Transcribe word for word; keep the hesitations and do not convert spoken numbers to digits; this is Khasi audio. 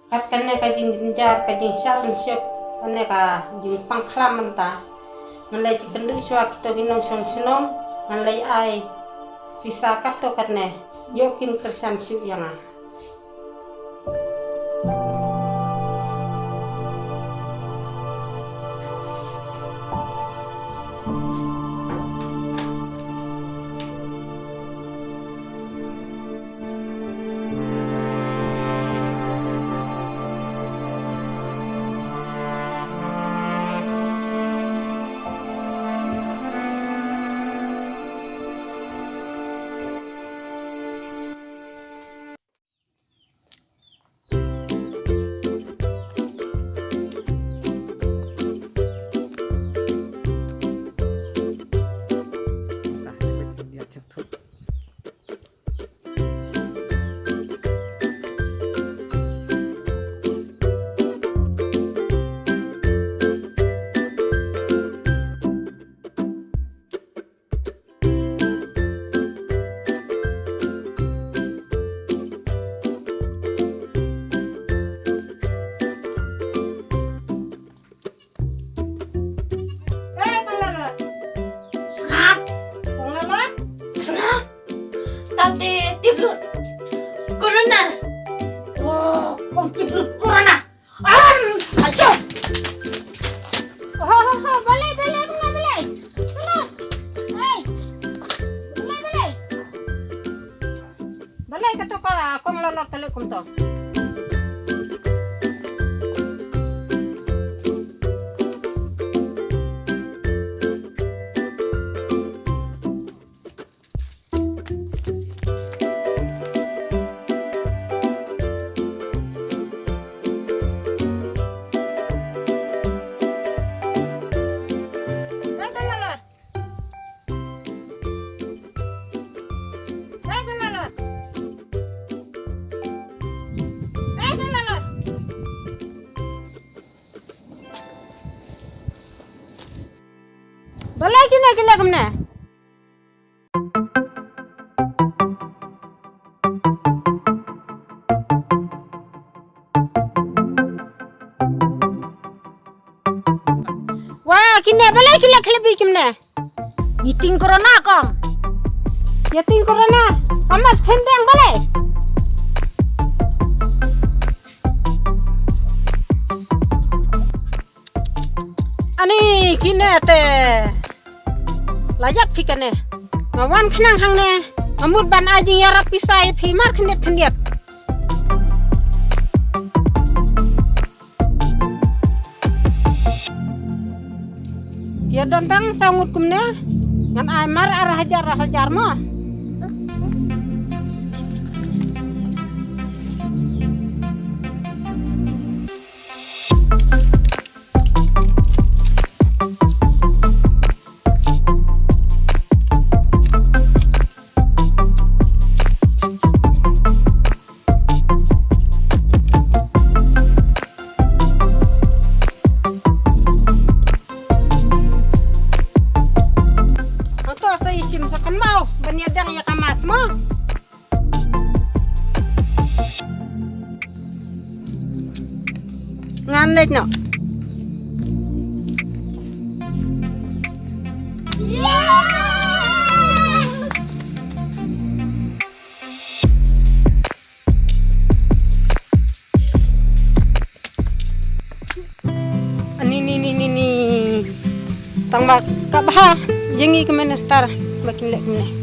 Kat kane ka jingjynjar, ka jingshah jingshut, kane ka jingpang khlam mynta. Ngan leit kynduh shuwa kito ki nongshong shnong, ngan leit ai pisa katto katne, ïoh kin kyrshan shuh ïa nga. Eh, Kong Lalot. Sngap. Kong Lalot. Sngap. Tate tip lut. Corona. Oh, kong tip lut corona. Am, ajo. Ho, ho, ho, balei, balei, balei, balei. Chalo. Hei. Balei, balei. Balei kato ka Kong Lalot ka leh kumto. Balei kine ki leh kumne? Wa, kine balei ki leh khlem bha kumne? Ngi tieng corona kong. Ïa tieng corona. Ka mask phin beng balei? Ani kine te. La ïap phi kane. Nga wan khnang hangne. Nga mut ban ai jingïarap pisa ïa phi mar khyndiat khyndiat. Ïa don tang saw ngut kumne. Ngan ai mar ar hajar ar hajar mo. Hato sa i shim sa kynmaw ban ïa dang ïa ka mask mo. Ngan leit noh. Ani ni ni ni ni. Tang ba ka bha jong ngi ki minister ba kin leh kumne.